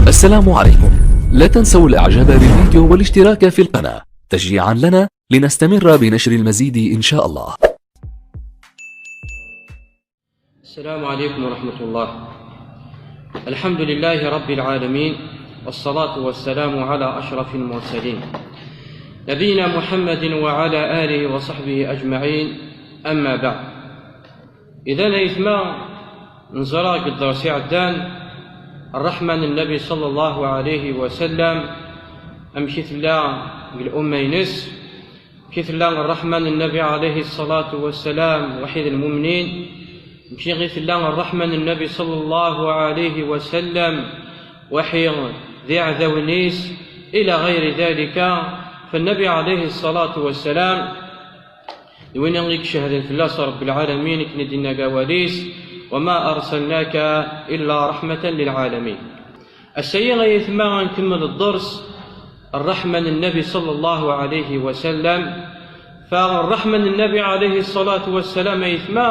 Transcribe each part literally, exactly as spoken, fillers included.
السلام عليكم. لا تنسوا الإعجاب بالفيديو والاشتراك في القناة تشجيعا لنا لنستمر بنشر المزيد إن شاء الله. السلام عليكم ورحمة الله. الحمد لله رب العالمين، والصلاة والسلام على أشرف المرسلين، نبينا محمد وعلى آله وصحبه أجمعين. أما بعد. إذن أيتما نزرا قد درسي عدان الرحمن النبي صلى الله عليه وسلم، أمشي تلا الأمة ينس، كي تلا الرحمن النبي عليه الصلاة والسلام وحيد المؤمنين، مشي غير تلا الرحمن النبي صلى الله عليه وسلم وحي ذي عذاونيس إلى غير ذلك. فالنبي عليه الصلاة والسلام، d win i yecehden fell-as Ṛebbi lɛalamin, akken i d-yenna deg wawal-is: وما أرسلناك إلا رحمة للعالمين. Ass-agi ay aytma ad nkemmel dders ṛṛeḥma n Nnbi ṣalla Llahu ɛalayhi wa sallam. Fa ṛṛeḥma n Nnbi ɛalayhi ṣṣalatu wa ssalam ay aytma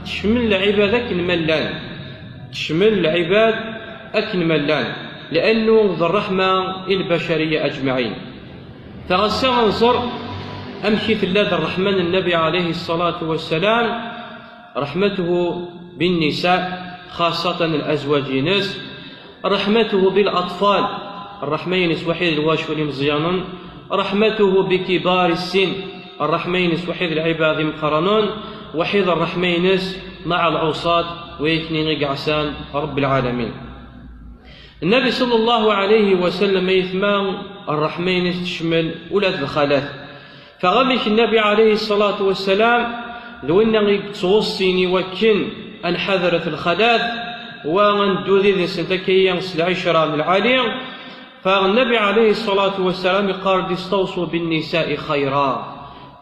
tecmel lɛibad akken ma llan. Tecmel lɛibad akken ma llan. Li'annu d ṛṛeḥma i lbacariya aǧmaɛin. Fa ass-a ad nẓer amek i tella d ṛṛeḥma n Nnbi ɛalayhi ṣṣalatu wa ssalam, ṛeḥmatuhu bin-nisa, xaṣṣatan lazwaǧ-ines, ṛeḥmatuhu bil-aṭfal, ṛṛeḥma-ines waḥid lwacul imeẓyanen, ṛeḥmatuhu bi kibari ssin, ṛṛeḥma-ines waḥid lɛibad imeqqranen, waḥid ṛṛeḥma-ines maɛa lɛuṣat, wakken i iɛsan Ṛebbi lɛalamin. Nnbi ṣalla Llahu ɛalayhi wa sallam ay aytma ṛṛeḥma-ines tecmel ula d lxalat. Fa amek Nnbi ɛalayhi ṣṣalatu wa ssalam d winna i yettweṣṣin i wakken ad nḥadret lxalat, wa ad neddu did-nsent akka-yi s lɛicra n lɛali. Fa Nnbi ɛalayhi ṣṣalatu wa ssalam iqqar-d: استوصوا بالنساء خيرا.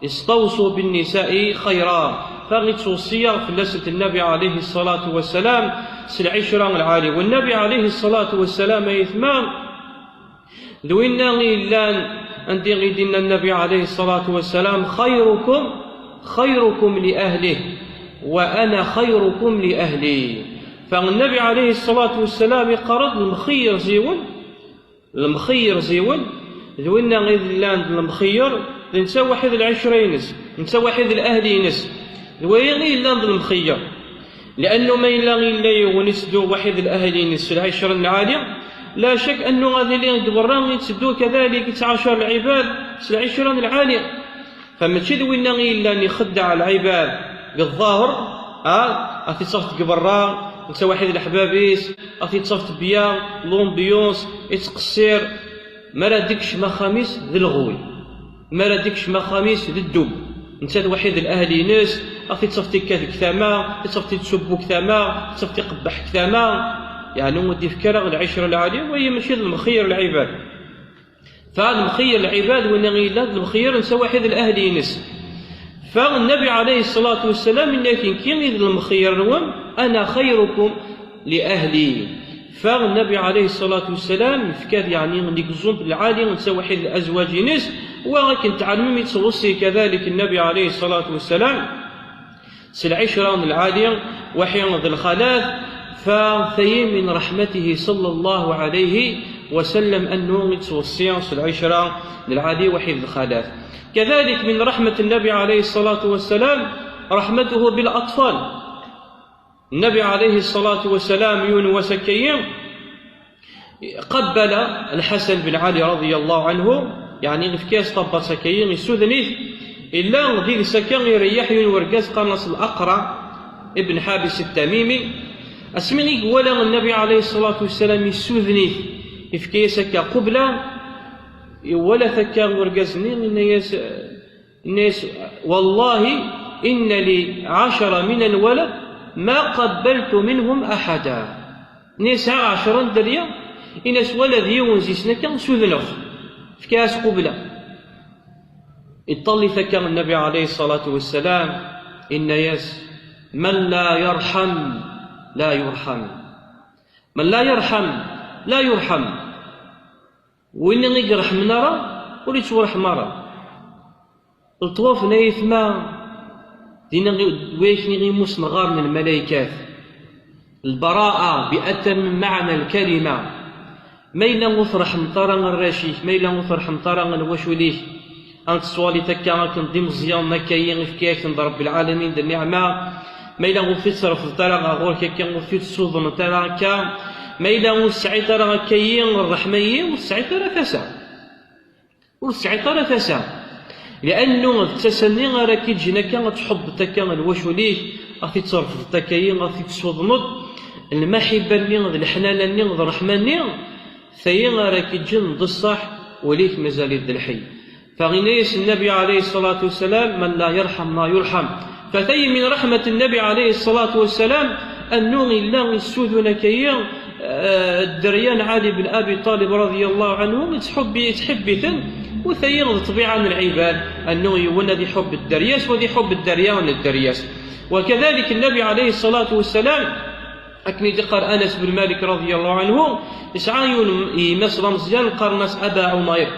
استوصوا بالنساء خيرا. Fa yettweṣṣi-yaɣ fell-asent Nnbi ɛalayhi ṣṣalatu wa ssalam s lɛicra n lɛali. Wa Nnbi ɛalayhi ṣṣalatu wa ssalam ay aytma d winna i yellan anda i d-yenna Nnbi ɛalayhi ṣṣalatu wa ssalam: خيركم خيركم لأهله وأنا خيركم لأهلي. Fa Nnbi ɛalayhi ṣṣalatu wa ssalam iqqar-d: lemxeyyer ziwen, lemxeyyer ziwen, d winna i yellan d lemxeyyer, d netta waḥid lɛicra-ines, netta waḥid lahli-ines, d wayi i yellan d lemxeyyer. Li'annu ma yella yella yiwen itteddu waḥid lahli-ines s lɛicra n lɛali, la cak annu ad iliɣ deg berra itteddu kadalik ittɛacar lɛibad s lɛicra n lɛali. Fa mačči d winna i yellan ixeddeɛ lɛibad deg ẓẓaher, a, ad t-ittafeḍ deg berra, netta waḥid leḥbab-is, ad t-ittafeḍ bya, l'ambiance, ittqessir, mi ara d-ikcem axxam-is d lɣul. Mi ara d-ikcem axxam-is d ddub. Netta d waḥid lahli-ines, ad t-ittafeḍ ikkat deg tama, ad t-ittafeḍ ittsubbu deg tama, ad t-ittafeḍ iqebbeḥ deg tama. Yeɛni ur d-ifki ara lɛicra lɛali, wayi mačči d lemxeyyer lɛibad. Fa lemxeyyer lɛibad, winna i yellan d lemxeyyer netta waḥid lahli-ines. Fa Nnbi ɛalayhi ṣṣalatu wa ssalam yenna-ak: nekki i d lemxeyyer-nwen, أنا خيركم لأهلي. Fa Nnbi ɛalayhi ṣṣalatu wa ssalam yefka-d, yeɛni, l'exemple lɛali, netta waḥid lazwaǧ-ines, wa akken tɛelmem yettweṣṣi kadalik Nnbi ɛalayhi ṣṣalatu wa ssalam s lɛicra n lɛali, waḥid d lxalat. Fa tayi min ṛeḥmatihi ṣalla Llahu ɛalayhi wa sallam annu yettweṣṣi s lɛicra n lɛali waḥid d lxalat. Kadalik min ṛeḥma n Nnbi ɛalayhi ṣṣalatu wa ssalam ṛeḥmatuhu bil-aṭfal. Nnbi ɛalayhi ṣṣalatu wa ssalam yiwen wass akka-yi qabbala Lḥasan ben Ɛali raḍiya Llahu ɛanhu, yeɛni yefka-yas tabbaṭ akka-yi, yessuden-it. Illa deg-s akka ireyyeḥ yiwen wergaz qqaren-as Laqraɛ ibn Ḥabis Ṭṭamimi. Asmi i iwala Nnbi ɛalayhi ṣṣalatu wa ssalam yessuden-it, yefka-yas akka qubla, iwala-t akka wergaz-nni, yenna-yas, yenna-yas: والله إن لي عشرة من الولد ما قبلت منهم أحدا. Nni sɛiɣ ɛecra n dderya, ini-as wala d yiwen zi-sen akka sudneɣ-t. Fkiɣ-as qubla. Iṭṭal-it akka Nnbi ɛalayhi ṣṣalatu wa ssalam, inna-yas: من لا يرحم لا يرحم. من لا يرحم لا يرحم. Win i ireḥmen ara, ur ittwareḥm ara. Leṭwaf n ayetma, dinna wi akken i ɣ-imussen ɣer n lmalaykat. Lbara'a bi atam meɛna lkalima. Ma yella ur tṛeḥmeḍ ara arrac-ik, ma yella ur tṛeḥmeḍ ara lwacul-ik, ad tettwaliḍ akka akken d imeẓyanen akka-yi, ifka-yak-ten-d Ṛebbi lɛalamin d nniɛma, ma yella ur t-id-trefḍeḍ ara ɣer ɣur-k akka, ur t-id-tuḍneḍ ara akka, ma yella ur tesɛiḍ ara akka-yi ṛṛeḥma-yi, ur tesɛiḍ ara tasa. Ur tesɛiḍ ara tasa. Liɛannu d tasa-nni ara k-iǧǧen akka ad tḥubbeḍ akka lwacul-ik, ad t-id-trefḍeḍ akka-yi, ad t-id-tuḍneḍ, lmaḥibba-nni d leḥnana-nni d ṛṛeḥma-nni, tayi ara k-iǧǧen d ṣṣeḥ, ul-ik mazal-it d lḥi. Fa yenna-yas Nnabi ɛalayhi ṣṣalatu wassalam: من لا يرحم لا يرحم. Fa tayi min raḥmat Nnabi ɛalayhi ṣṣalatu wassalam, annu illa issudun akka-yi, eh, dderya n Ɛali ben Abi Ṭalib radiyallahu anhu, ittḥubbi, ittḥibbi-ten, u tayi d ṭṭbiɛa n lɛibad, annu yiwen ad iḥubb dderya-s, u ad iḥubb dderya n dderya-s. Wa kadalik Nnabi ɛalayhi ṣṣalatu wassalam, akken i d-iqqar Anas ben Malik radiyallahu anhu, yesɛa yiwen n yemma-s d ameẓyan, qqaren-as Aba Ɛumayr.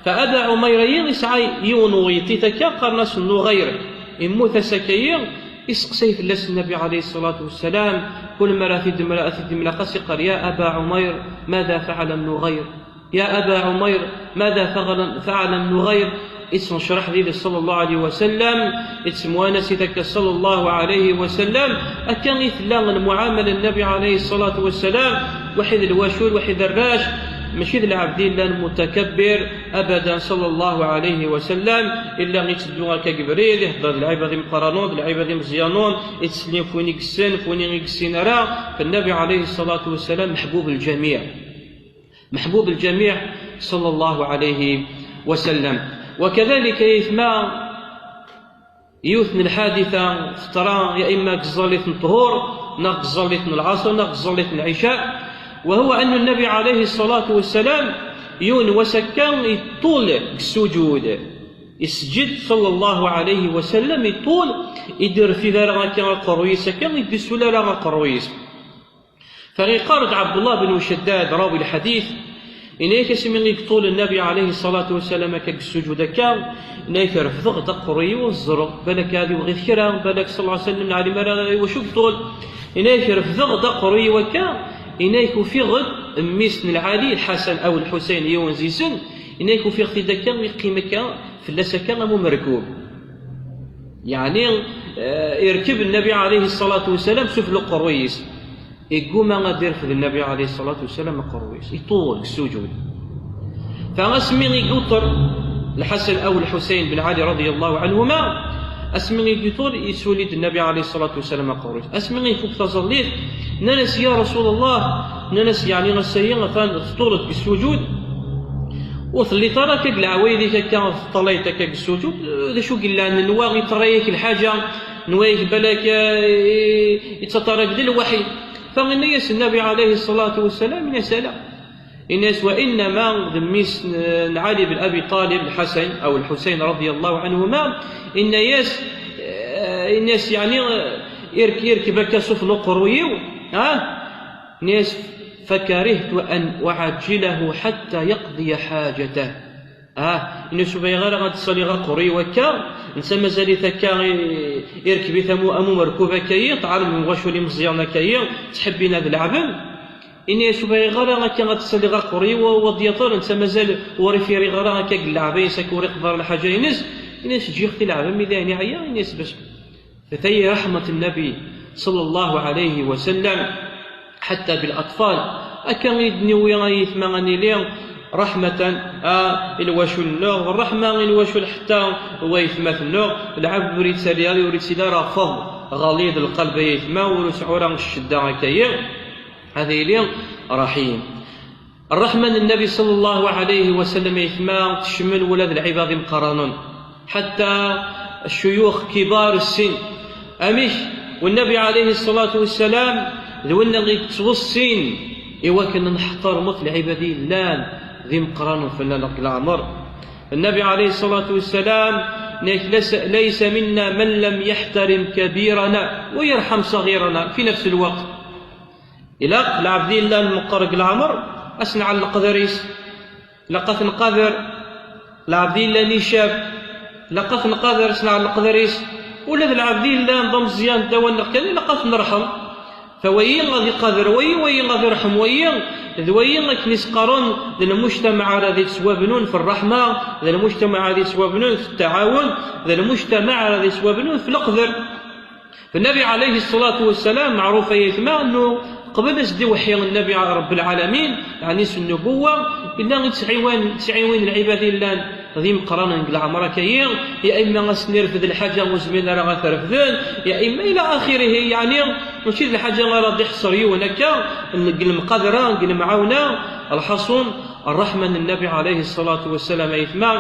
Fa Aba Ɛumayr-ayi yesɛa yiwen n weɣyet akka, qqaren-as Nuɣayr. Immut ass-aka-yi, iseqsay fell-as Nnabi ɛalayhi ṣṣalatu wassalam, kul mi ara t-id-, ara t-id-imlaq, ad s-iqqar: يا أبا عمير، ماذا فعل النغير؟ يا أبا عمير، ماذا فعل، فعل النغير؟ Ittnecraḥ did-s ṣalla Llahu ɛalayhi wa sallam, ittemwanasi takka ṣalla Llahu ɛalayhi wa sallam. Akka i tella lmuɛamala n Nnabi ɛalayhi ṣṣalatu wassalam, waḥid lwacul, waḥid arrac, mačči d lɛebd i yellan mutakabbir abadan ṣalla Llahu ɛalayhi wa sallam, illa itteddu akka deg ubrid, ihedder d lɛibad imeqqranen, d lɛibad imeẓyanen, ittsellim f win i yessen, f win i yessin ara, fa Nnabi ɛalayhi ṣṣalatu wassalam meḥbub lǧamiɛ. Meḥbub lǧamiɛ, ṣalla Llahu ɛalayhi wa sallam. Wa kadalik, ay aytma, yiwet n lḥadita teḍra ya imma deg tẓallit n ṭṭhur, neɣ deg tẓallit n lɛaṣr, neɣ deg tẓallit n lɛica, wa huwa anna Nnabi ɛalayhi ṣṣalatu wassalam, yiwen n wass akka, iṭṭul deg ssuǧud. Isǧed, ṣalla Llahu ɛalayhi wa sallam, iṭṭul, i d-irfid ara akka aqerruy-is akka, i d-isul ara aqerruy-is. Fa iqqar-d Ɛebdullah ben Uceddad, rawi lḥadit, yenna-yak asmi i yeṭṭul Nnabi ɛalayhi ṣṣalatu wassalam akka deg ssuǧud akka, yenna-yak refdeɣ-d aqerruy-iw ad ẓreɣ, balak ad iwɣit kra, balak ṣalla Llahu ɛalayhi wa sallam ur neɛlim ara i wacu yeṭṭul. Yenna-yak refdeɣ-d aqerruy-iw akka, yenna-yak ufiɣ-d mmi-s n Lɛali, Lḥasan aw Lḥusayn, yiwen zi-sen, yenna-yak ufiɣ-t-id akka, iqqim akka, fell-as akka am umerkub. Yeɛni, eh, irkeb Nnabi ɛalayhi ṣṣalatu wassalam sufella uqerruy-is. Igguma ad irfed Nnabi ɛalayhi ṣṣalatu wassalam aqerruy-is. Iṭṭul deg ssuǧud. Fa asmi i yuṭer Lḥasan aw Lḥusayn ben Ɛali radiyallahu anhuma, asmi i yuṭer, isuli-d Nnabi ɛalayhi ṣṣalatu wassalam aqerruy-is. Asmi i ifuk taẓallit, nnan-as: Ya Rasul Allah, nnan-as, yeɛni ass-ayi atan teṭṭuleḍ deg ssuǧud, ur telliḍ ara akka deg leɛwayed-ik akka, teṭṭalayeḍ akka deg ssuǧud, d acu i yellan, nwa iṭra-yak lḥaǧa, nwa-yak balak, eh, i-, ittaṭṭar-ak-d lwaḥy. Fa yenna-yas Nnabi ɛalayhi ṣṣalatu wassalam, yenna-yas: Ala. Yenna-yas: Wa innama d mmi-s n, n Ɛali ben Abi Ṭalib, Lḥasan aw Lḥusayn radiyallahu anhuma, yenna-yas, eh, yenna-yas, yeɛni, eh, irk-, irkeb akka sufella uqerruy-iw, ha? Yenna-yas: فكرهت أن أعجله حتى يقضي حاجته. Ah, ini ur bɣiɣ ara ad d-ssaliɣ aqerruy-iw akka, netta mazal-it akka, i-, irkeb-it am u-, am umerkub akka-yi, tɛelmem wacu imeẓyanen akka-yi, ttḥebbin ad leɛben. Ini ur bɣiɣ ara akka ad d-ssaliɣ aqerruy-iw, wa, wa ad yaṭer, netta mazal ur ifiriɣ ara akka deg lleɛba-ines, akka ur iqḍa ara lḥaǧa-ines. Ini-as: Ǧǧiɣ-t ileɛb, mi d ayen iɛya, ini-as, bas. Fa tayi raḥmat Nnabi ṣalla Llahu ɛalayhi wa sallam, ḥatta bil aṭfal. Akka i d-niwi ay aytma ad nili raḥmatan, a, i lwacul-nneɣ, ṛṛeḥma i lwacul ḥatta i waytmaten-nneɣ, lɛebd ur yettali ara, ur yettili ara faḍ, ɣliḍ lqalb ay aytma, ur yesɛu ara ccedda akka-yi, ad yili raḥim. Ṛṛeḥma n Nnabi ṣalla Llahu ɛalayhi wa sallam, aytma, tecmel ula d lɛibad imeqqranen. Ḥatta ccuyux kibar ssin. Amek? U Nnabi ɛalayhi ṣṣalatu wassalam, d winna i yettwessin i wakken neḥtermet lɛibad i yellan d imeqqranen fell-aneɣ deg leɛmer. Nnabi ɛalayhi ṣṣalatu wassalam, nek les-, ليس منا من لم يحترم كبيرنا ويرحم صغيرنا في نفس الوقت. Ilaq lɛebd yellan meqqer deg leɛmer, ad s-nɛell leqder-is. Ilaq ad t-nqader. Lɛebd yellan icab, ilaq ad t-nqader, ad s-nɛell leqder-is. Ula d lɛebd yellan d ameẓyan ddaw-nneɣ kan, ilaq ad t-nerḥem. Fa wayi ad iqader wayi, wayi ad irḥem wayi, d wayi akken i s-qqaren d lmujtamaɛ ara d-yettwabnun f ṛṛeḥma, d lmujtamaɛ ara d-yettwabnun f ttaɛawun, d lmujtamaɛ ara d-yettwabnun f leqder. Fa Nnabi ɛalayhi ṣṣalatu wassalam, meɛruf ay aytma, annu qbel as-d-iweḥḥi Nnabi Ṛebbi lɛalamin, yeɛni s nnubuwa, yella yettɛiwan, yettɛiwin lɛibad yellan d imeqqranen deg leɛmer akka-yi, ya imma ad sen-irfed lḥaǧa ur zmiren ara ad t-refden, ya imma ila axirihi, yeɛni mačči d lḥaǧa ara d-iḥṣer yiwen akka, deg lemqadra, deg lemɛawna. Lḥaṣun, ṛṛeḥma n Nnabi ɛalayhi ṣṣalatu wassalam, ay aytma,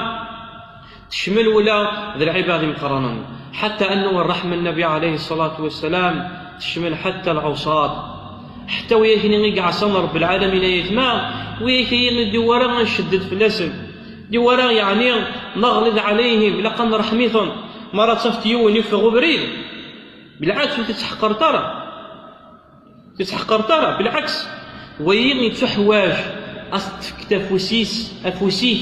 tecmel ula d lɛibad imeqqranen, ḥatta annu ṛṛeḥma n Nnabi ɛalayhi ṣṣalatu wassalam tecmel ḥatta lɛuṣat, ḥatta wiyaken i iɛṣan Ṛebbi lɛalamin, ay aytma, wiyaken i d-iwara ad ncedded fell-asen, d-iwara, yeɛni, neɣlid ɛalayhim, ilaq ad nṛeḥm-iten, mi ara tafeḍ yiwen yeffeɣ ubrid, bilɛaks ur t-ttḥeqqret ara. Ur ttḥeqqret ara, bilɛaks, wayi yettuḥwaǧ ad s-tefkeḍ afus-is, afus-ik,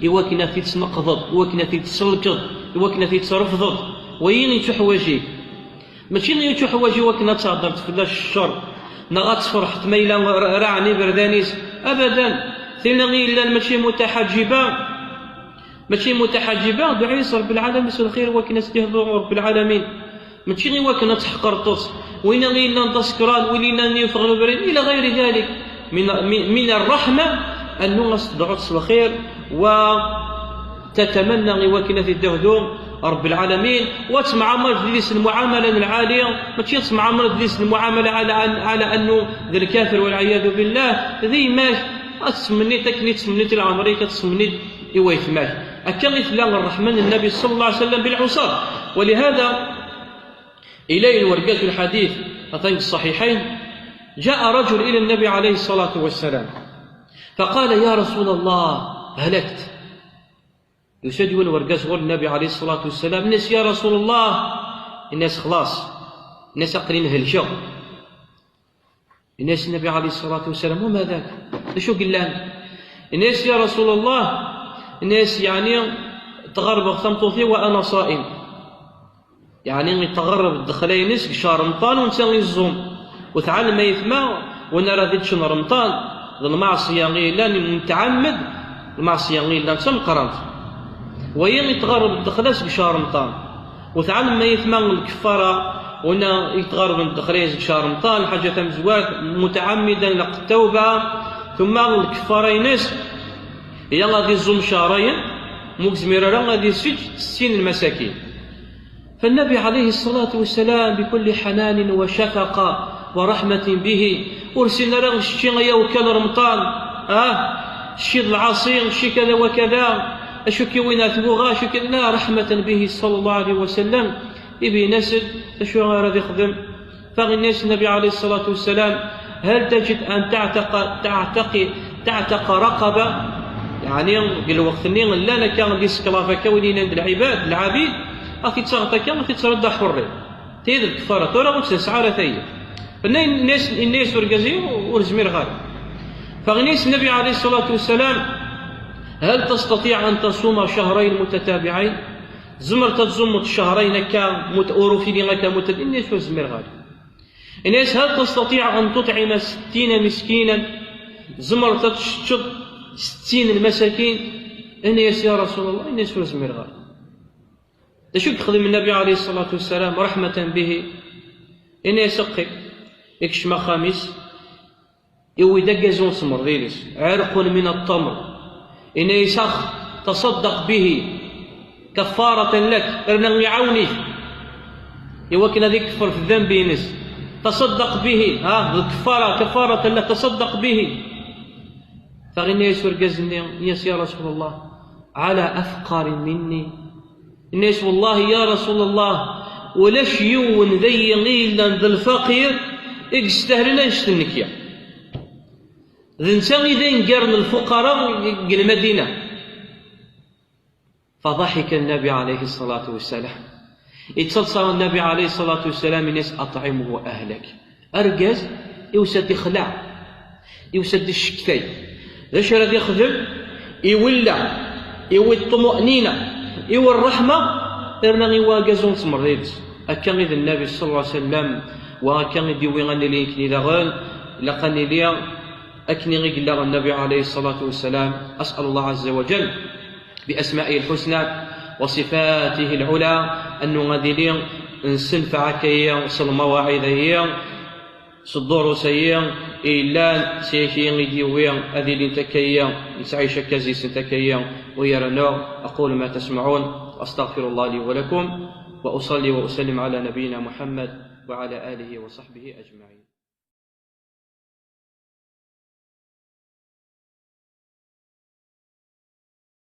i wakken ad t-id-tesneqdeḍ, i wakken ad t-id-tselkeḍ, i wakken ad t-id-trefdeḍ. Wayi yettuḥwaǧ-ik. Mačči yettuḥwaǧ i wakken ad tehḍreḍ fell-as ccer, neɣ ad tferḥeḍ ma yella ra-, raɛen iberdan-is. Abadan. Tinna i yellan mačči mutaḥaǧiba, mačči mutaḥaǧiba, dɛu-yas Ṛebbi lɛalamin s lxir i wakken ad s-d-ihḍer Ṛebbi lɛalamin. Mačči i wakken ad tḥeqreḍ win i yellan d asekran, win i yellan yeffeɣ ubrid, ila ɣayri dalik. Min, min, min ṛṛeḥma, annu ad s-tedɛuḍ s lxir, wa tatamanna i wakken ad t-id-ihdu Ṛebbi lɛalamin, wa temɛamaleḍ yid-s lmuɛamala n lɛali, mačči ad temɛamaleḍ yid-s lmuɛamala ɛala an-, ɛala annu d lkafir, walɛiyadu billah, d yemma-k, ad tettmenniḍ akken i tettmenniḍ i lɛemr-ik, ad tettmenniḍ i waytma-k. Akka i tella ṛṛeḥma n Nnabi ṣalla Llahu ɛalayhi wa sallam bilɛuṣat. Walihada, Ila ayen urgaz n lḥadit, atan deg ṣṣaḥiḥayn, جاء رجل إلى النبي عليه الصلاة والسلام فقال: يا رسول الله، هلكت. Yusa-d yiwen urgaz ɣur Nnabi ɛalayhi ṣṣalatu wassalam, inna-yas: يا رسول الله، inna-yas: xlaṣ, inna-yas: aql-in helkeɣ. Inna-yas Nnabi ɛalayhi ṣṣalatu wassalam: وما ذاك؟ D acu i yellan? Inna-yas: يا رسول الله، inna-yas, yeɛni, tɣerrbeɣ tameṭṭut-iw وأنا صائم. Yeɛni, tɣerreb ddexla-ines deg ccher Remḍan u netta iẓum. U tɛelmem aytma, win ara d-iččen Remḍan, d lmeɛṣeya i yellan, mutɛammed, lmeɛṣeya i yellan d tameqqrant. Wayi i tɣerreb ddexla-s deg ccher Remḍan. U tɛelmem aytma lkeffara, win i tɣerrben ddexla-ines deg ccher Remḍan, lḥaǧa tamezwart, mutɛammidan laqed tawba, tumma lkeffara-ines, ya ad iẓum cehrayen, ma ur yezmir ara ad iseǧǧ settin n lmasakin. Fa Nnabi ɛalayhi ṣṣalatu wassalam, bikul ḥananin wa cafaqah wa raḥmatin bihi, ur sin ara cci ay awekka n Remḍan, ah, cci d lɛaṣi, cci kada wa kada, acu k-iwwin ar tmuɣa, acu k-, la, raḥmatan bihi ṣalla Llahu ɛalayhi wa sallam, ibin-as-d acu ara d-ixdem. Fa inna-yas Nnabi ɛalayhi ṣṣalatu wassalam: هل تجد أن تعتق، تعتق، تعتق رقبة؟ Yeɛni, deg lweqt-nni, llan akka d iseklav akka, win yennan d lɛibad, lɛabid, ad t-id-taɣeḍ akka, ad t-id-terreḍ d aḥurri. Tayi d lkeffara, tura ur tt-nesɛi ara tayi. Inna-yas, inna-yas urgaz-iw: ur zmireɣ ara. Fa inna-yas Nnabi ɛalayhi ṣṣalatu wassalam: هل تستطيع أن تصوم شهرين متتابعين؟ Tzemreḍ ad tẓummeḍ cehrayen akka, mut-, urufini akka, mutad-, inna-yas: ur zmireɣ ara. Inna-yas: هل تستطيع أن تطعم ستين مسكينا؟ Tzemreḍ ad teččeḍ settin n lmasakin? Inna-yas: يا رسول الله، inna-yas: ur zmireɣ ara. D acu i yexdem Nnabi ɛalayhi ṣṣalatu wassalam, raḥmatan bihi? Inna-yas: qqim, ikcem axxam-is, iwwi-d agazu n tmerḍil-is, عرق من التمر. Inna-yas: أخ، تصدق به كفارة لك، rnu iɛawen-it i wakken ad ikeffer ddemb-ines. تصدق به، ha, d lkeffara, كفارة لك، تصدق به. Fa inna-yas urgaz-nni, inna-yas: يا رسول الله، على أفقر مني؟ Inna-yas: والله يا رسول الله، ulac yiwen dayi i yellan d lfaqir i yestahlen annect n nekki. D netta i d aneggar n lfuqara deg Lmadina. فضحك النبي عليه الصلاة والسلام. Yettaḍsa Nnabi ɛalayhi ṣṣalatu wassalam, inna-yas: أطعمه أهلك. Argaz, yusa-d ixleɛ, yusa-d icektay. D acu ara d-ixdem? Iwella, iwi ṭṭmu'nina, iwi ṛṛeḥma, irna iwi agazu n tmerḍilt. Akka i d Nnabi ṣalla Llahu ɛalayhi wa sallam, Wa akka i d-yewwi ad nili nekni daɣen, ilaq ad nili akken i yella Nnabi ɛalayhi ṣṣalatu wassalam. أسأل الله عز وجل بأسمائه الحسنى وصفاته العلى أنه ad ili nsenfeɛ akka-yi s lmawaɛid-ayi, s ddurus-ayi yellan s yaki i d-yewwi ad ilint akka-yi, nettɛic akka zzi-sent akka-yi u yerna. أقول ما تسمعون وأستغفر الله لي ولكم وأصلي وأسلم على نبينا محمد وعلى آله وصحبه أجمعين.